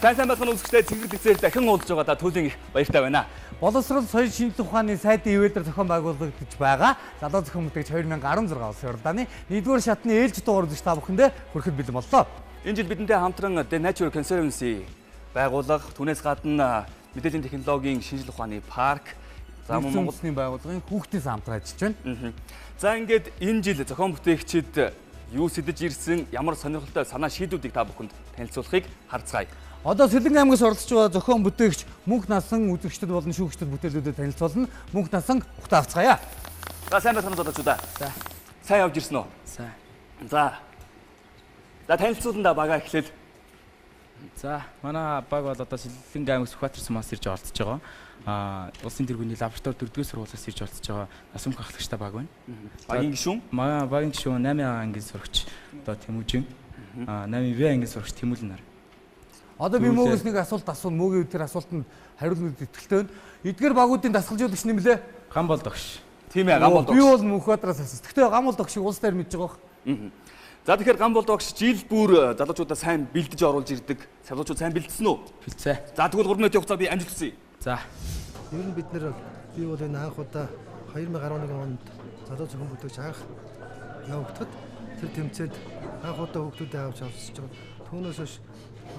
Сайн сайн байцгаана үзэгчдээ, цэвэр лизээр дахин уулзж байгаадаа түүлийн их баяртай байна. Боловсрол соёл шинжилгээ ухааны сайдын ивэлэр зохион байгуулагдаж байгаа Залуу зохион бүтээгч 2016 улсын хурлааны 1-р шатны ээлж дугаар үзэгч та бүхэндээ хүрэхэд бэлэн боллоо. Энэ жил бидэнтэй хамтран The Nature Conservancy байгууллага, түүнээс гадна мэдээллийн технологийн шинжилгээ ухааны парк, за мөн Монгол Үндэсний байгууллагын хүүхдээс хамтран ажиллаж байна. За ингээд энэ жил зохион бүтээгчид юу сэдэж ирсэн, ямар сонирхолтой санаа шийдвүүдийг та бүхэнд танилцуулахыг харцгаая. Одоо Сэлэнг аймагаас оролцож байгаа зохион бүтээгч Мөнх Насан үзэгчдэд болон шүүгчдэд бүтээлүүдэд танилцуулна. Мөнх Насан ухтаа авцгаая. За сайн байцгаана залуучуудаа. За. Сайн явж ирсэн үү? Сайн. За. За танилцуулна да багаа эхлээл. За манай баг бол одоо Сэлэнг аймаг Сүхбаатар сумаас ирж оролцож байгаа. Улсын тэргүүний лаборатори 4-р сургуулиас ирж оролцож байгаа Насүмх ахлагчтай баг байна. Багийн гишүүн? Манай багийн гишүүн 8 А ангийн сурагч одоо Тэмүүжин. 8 В ангийн сурагч Тэмүүлэн нар. Одоо би мөөгөөс нэг асуулт асууна. Мөөгийн тэр асуултанд хариулмад итгэлтэй байна. Эдгээр багуудын дасгалжуулагч нэмлээ. Гамбол догш. Тийм ээ, Гамбол догш. Би бол Мөнхбаатараас асуусан. Гэхдээ Гамбол догшийг улс дээр мэдж байгаа бох. За тэгэхээр Гамбол догш жил бүр залуучуудаа сайн бэлдэж оруулж ирдэг. Залуучууд сайн бэлдсэн үү? Бэлдсэн. За тэгвэл 3 минутын хугацаа би амжилт хүсье. За. Ер нь бид нэр би бол энэ анх удаа 2011 онд залуу зохион бүтээгч анх явагдахад тэр тэмцээнд анх удаа хүүхдүүдэд авч оролцож байгаа. Түүнээс хойш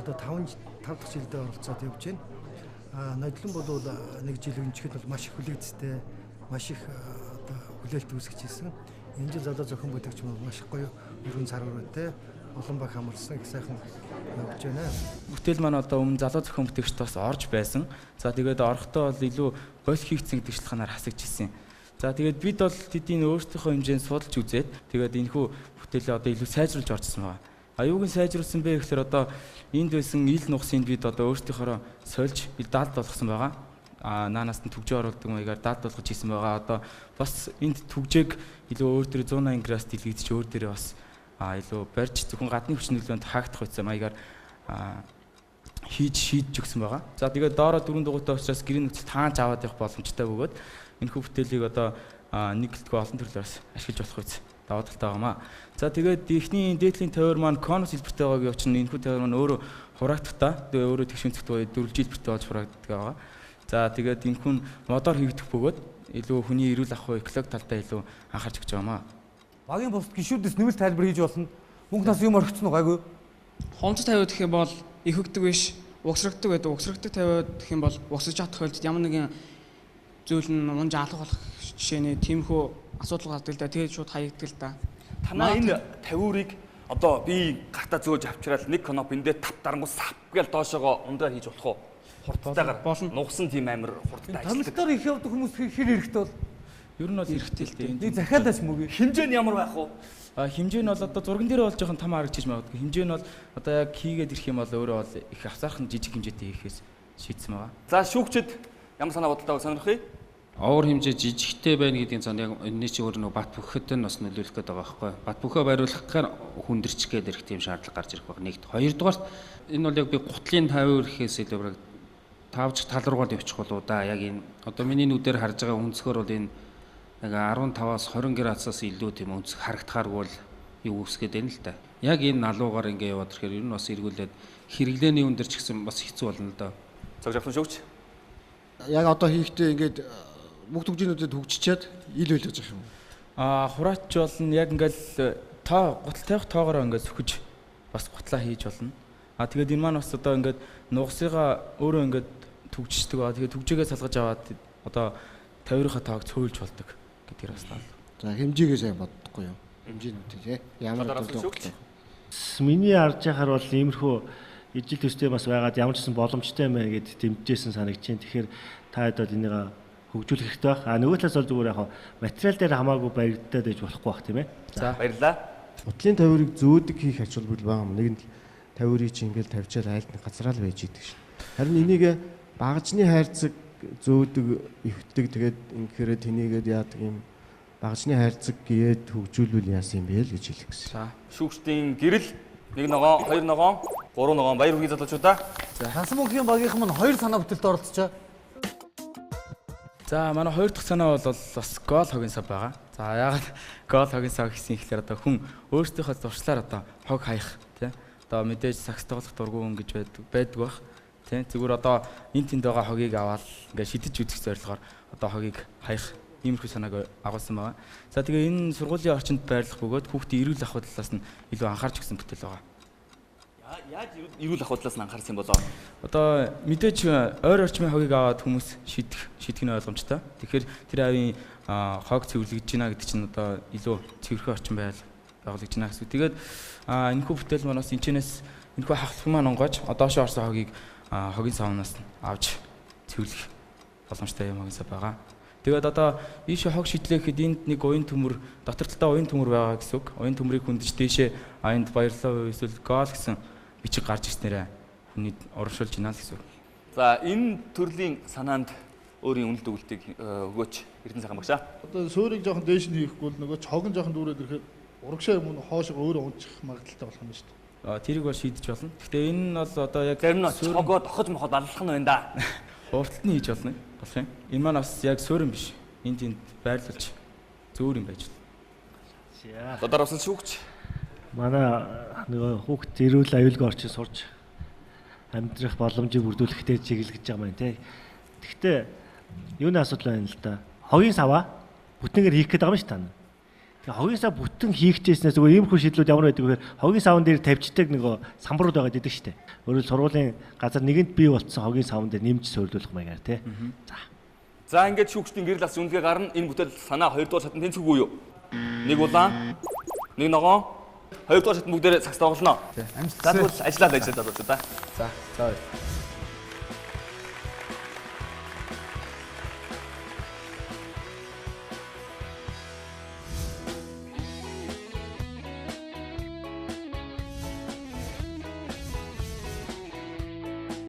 одоо 5 дахь жилдээ оролцоод явж байна. Нодлон бол нэг жил өнжихэд бол маш их хүлээцтэй, маш их одоо хүлээлт үүсгэж ирсэн. Энэ жил залуу зохион бүтээгч маш их гоё өргөн цар өрөөтэй олон баг хамарсан, их сайхан явж байна. Бүтээл маань одоо өмнө залуу зохион бүтээгчд бас орж байсан. За тэгээд орохдоо бол илүү боль хийгдсэн гэдэг шалтгаанаар хасагч ирсэн. За тэгээд бид бол тэдний өөрсдийнхөө хэмжээнд судалж үзээд тэгээд энэхүү бүтээлээ одоо илүү сайжруулж орчихсон байгаа. А юуг нь сайжруулсан бэ гэхээр одоо энд байсан ил нугасыг бид одоо өөрсдийнхөөрөө сольж даалд болгосон байгаа. А наанаас нь түгжээ оруулдаг маягаар даалд болгож хийсэн байгаа. Одоо бас энд түгжээг илүү өөр дээр 180 градус дэлгэгдэж өөр дээрээ бас илүү барьж зөвхөн гадны хүчин нөлөөнд хаагдах байсан маягаар хийж шийдэж өгсөн байгаа. За тэгээд доороо дөрвөн дугуйтай учраас гэрийн нөхцөл таанч аваад явах боломжтой бөгөөд энэхүү бүтээлийг одоо нэг гэлтгүй олон төрлөөр бас ашиглаж болох үз даваа талтай байгаамаа. За тэгээд эхний дээдлийн тавиур маань конус хэлбэртэй байгааг явуулчихна. Энэхүү тавиур маань өөрөө хураагдахтаа тэгээ өөрөө тэгш өнцөгт буюу дөрвөлжин хэлбэртэй болж хураагддаг байгаа. За тэгээд энэхүү нь модоор хийгдэх бөгөөд илүү хүний эрүүл ахуй экологи талдаа илүү анхаарч өгч байгаамаа. Багийн бусд гишүүдээс нэмэлт тайлбар хийж болно. Мөнх нас юм орхицсон уу гайгүй? Хомц тавиуд гэх юм бол их өгдөг биш, угсрагдаг байдаг. Угсрагдаг тавиуд гэх юм бол угсаж чадах тохиолдолд ямар нэгэн зүйл нь унж алах болох жишээний тиймхүү асуудал гардаг л да. Тэгээд шууд хаягддаг л да. Танаа энэ тавиурыг одоо би гартаа зөөж авчираад нэг кноп эндээ тав дарангуй сап гээл доошоогоо ундаар хийж болох уу? Хурдтайгаар нугсан тийм амар хурдтай ажилладаг. Тамирчдаар их явдаг хүмүүс хэр хэрэгтэй бол? Ер нь бол хэрэгтэй л дээ. Нэг захиалаач мөг. Хэмжээ нь ямар байх вэ? Хэмжээ нь бол одоо зурган дээр бол жоохон том харагдчих магадгүй. Хэмжээ нь бол одоо яг хийгээд ирэх юм бол өөрөө бол их авцаархан жижиг хэмжээтэй хийхээс шийдсэн байгаа. За шүүгчд ямар санаа бодолтой сонирхъя? Овор хэмжээ жижигтэй байна гэдгийн цаана яг энэний чи өөр нөгөө бат бөхөд нь бас нөлөөлөх гээд байгаа байхгүй. Бат бөхөө бариулах гэхээр хүндэрчих гээд ирэх тийм шаардлага гарч ирэх баг. Нэгт. Хоёрдугаарт энэ бол яг би гутлын тавиур гэхээс илүү бараг тавж тал руугаа явчих болоо да. Яг энэ одоо миний нүдээр харж байгаа өнцгөр бол энэ нэг 15-аас 20 градусаас илүү тийм өнцөг харагдахааргүй бол юу үүсгээд байна л да. Яг энэ налуугаар ингээ яваад ирэхээр ер нь бас эргүүлээд хэрэглээний үн дээр ч гэсэн бас хэцүү болно л да. Цаг жавхлан шүүгч. Яг одоо хийхдээ ингээд бүх түгжээнүүдэд хөгжчихэд ил байлгаж байгаа юм. Хураач болно яг ингээл тоо гутал тавих тоогоороо ингээд сөхөж бас гутлаа хийж болно. Тэгээд энэ маань бас одоо ингээд нугасыгаа өөрөө ингээд түгжчихдэг ба. Тэгээд түгжээгээ салгаж аваад одоо тавиурынхаа тоог цөөлж болдог гэдгээр бас таал. За хэмжээгээ сайн боддохгүй юу? Хэмжээнүүд тий. Ямар төлөв. Миний харж байхаар бол иймэрхүү ижил төстэй бас байгаад ямар ч гэсэн боломжтой юм байна гэд дэмжижсэн санагдаж байна. Тэгэхээр та хэд бол энийг хөгжүүлэх хэрэгтэй байх. А нөгөө талаас бол зүгээр яг материал дээр хамаагүй баригдаад байж болохгүй байх тийм ээ. За баярлалаа. Гутлын тавиурыг зөөдөг хийх ач холбогдол байгаа юм. Нэг нь тавиурыг чи ингээл тавьчаал айлд нь газраа л байж идэг шин. Харин энийг багажны хайрцаг зөөдөг, эвхдэг тэгээд ингэхээр тэнийгээд яадаг юм багажны хайрцаг гээд хөгжүүлвэл яасан юм бэ л гэж хэлэх гэсэн. За шүүгчдийн гэрэл 1 ногоон, 2 ногоон, 3 ногоон баяр хүргэе залуучуудаа. За Хансан мөнхийн багийнхан маань 2 санаа бүтээлд оролцож. За манай хоёр дахь санаа бол бас гол хогийн сав байгаа. За яагаад гол хогийн сав гэсэн ихлээр одоо хүн өөрсдийнхөө зуршлаар одоо хог хаях тий. Одоо мэдээж сакс тоглох дургүй хүн гэж байдаг байх. Тийм зүгээр одоо энэ тэнд байгаа хогийг аваад ингээд шидэж үзэх зорилгоор одоо хогийг хаях иймэрхүү санааг агуулсан байгаа. За тэгээ энэ сургуулийн орчинд байрлах бөгөөд хүүхдийн эрүүл ахуй талаас нь илүү анхаарч өгсөн бүтээл байгаа. Яаж эрүүл ахуй талаас нь анхаарсан болоо? Одоо мэдээж ойр орчмын хогийг аваад хүмүүс шидэх нь ойлгомжтой. Тэгэхээр тэр авийн хог цэвэрлэгдэж байна гэдэг чинь одоо илүү цэвэрхэн орчин байгуулагдж байна гэсэн. Тэгээд энэхүү бүтээл маань бас энэчнээс энэхүү хахлах маань онгойж одоошоо орсон хогийг хогийн савнаас авч цэвэрлэх боломжтой юм хогийн сав байгаа. Тэгээд одоо ийшээ хог шидлээ гэхэд энд нэг уян төмөр дотор талдаа уян төмөр байгаа гэсэн үг. Уян төмрийг хүндэж дээшээ энд баярлалаа эсвэл гол гэсэн бичиг гарч ирснээрээ хүний урамшуулж байна л гэсэн үг. За энэ төрлийн санаанд өөрийн үнэлт өгөлтийг өгөөч Эрдэнэ сайхан багшаа. Одоо суурийг жоохон дээш нь хийхгүй бол нөгөө чог нь жоохон дүүрээд ирэхээр урагшаа юм уу хоошоо өөрөө унчих магадлалтай болох юм шүү дээ. Тэрийг бол шийдэж болно. Гэхдээ энэ нь бол одоо яг зарим нь чогоо дохож моход баллах нь байна да. Урталт нь хийж болно. Болох юм. Энэ маань бас яг суурин биш. Энд тэнд байрлуулж зөөр юм байж байна. Одоо усан шүүгч. Манай нөгөө хүүхд эрүүл аюулгүй орчин сурч амьдрах боломжийг бүрдүүлэхдээ чиглэж байгаа юм байна те. Гэхдээ юуны асуудал байна л да. Хогийн саваа бүтэнгээр хийх гээд байгаа юм шүү та. Тэгээ хогийн сав бүтэн хийхчээснээс зүгээр иймэрхүү шийдлүүд ямар байдаг вэ гэхээр хогийн савн дээр тавьчихдаг нөгөө самбарууд байгаа гэдэг шүү дээ. Өөрөөр сургуулийн газар нэгэнд бий болцсон хогийн савн дээр нэмж суйрлуулах маягаар тий. За. За ингээд шүүгчдийн гэрэл ас үнэлгээ гарна. Энэ бүтээл санаа 2 дугаар шатанд тэнцвэргүй юу? Нэг улаан, нэг ногоон, 2 дугаар шатанд бүгдээрээ сагс тоглоно. За тэгвэл ажиллаад залуучууд. За. За.